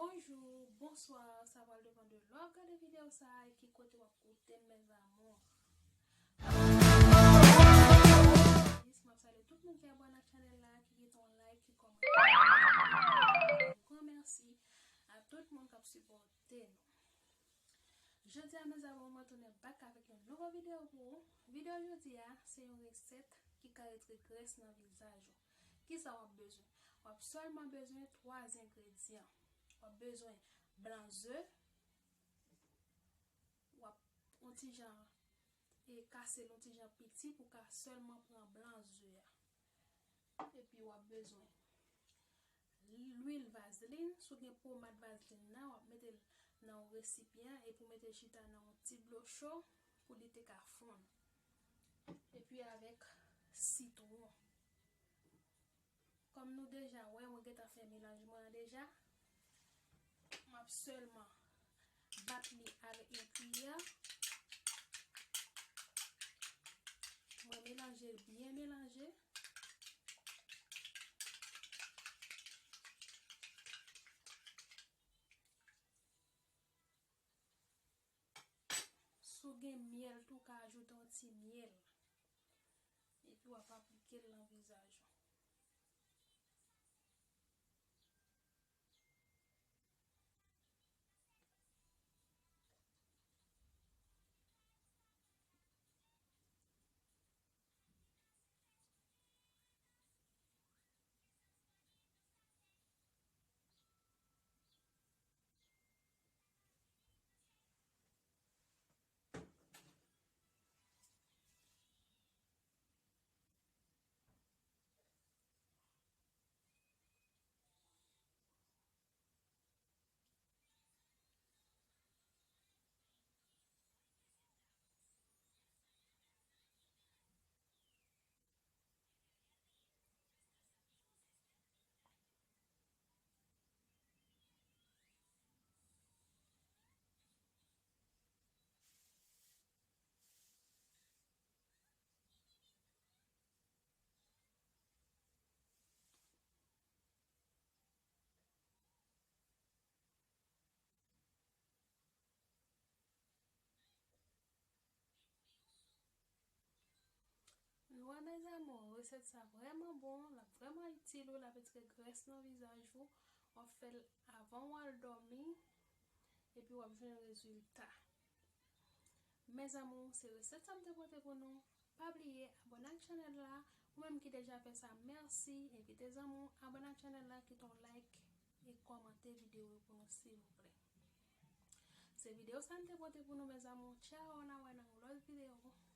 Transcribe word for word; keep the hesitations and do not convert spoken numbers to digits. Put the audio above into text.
Bonjou, bonswa, sa pral depann de lè w ap gade videyo sa a e ki kote w ap koute m, mes amours. M ap salye tout moun ki abòne ak chanèl la, ki kite yon like, ki kòmante. Gran mèsi a tout moun k ap sipòte nou. Jodi a, mes amours, mwen tounen back avèk yon nouvo videyo pou ou. Videyo jodi a, se yon resèt ki ka retire grès nan vizaj ou. Kisa w ap bezwen? W ap sèlman bezwen twa engredyan. W ap bezwen blan ze, w ap yon ti jan e kase l yon ti jan piti pou ka sèlman pran blan ze a. Epi w ap bezwen lwil vazlin. Si w gen pomad vazlin nan, w ap mete l nan yon resipyan epi w mete l chita nan yon ti dlo cho pou li te ka fonn. Epi avèk sitwon. Kòm nou deja wè, mwen gentan fè melanj mwen an deja. M ap sèlman bat li avèk yon kiyè. Mwen melanje l byen melanje. Si w gen myèl tou, w ka ajoute yon ti myèl. Epi w ap aplike l nan vizaj ou. Nou wè, mes amours, resèt sa vrèman bon, l ap vrèman itil ou, l ap retire grès nan vizaj ou. W ap fè l avan w al dòmi, epi w ap jwenn rezilta. Mes amours, se resèt sa m te pote pou nou. Pa bliye abòne ak chanèl la. Ou menm ki deja fè sa, mèsi. Envite zanmi w abòne ak chanèl la, kite yon like e kòmante videyo yo pou nou, silvouplè. Se videyo sa m te pote pou nou, mes amours. Tchao, n a wè nan yon lòt videyo.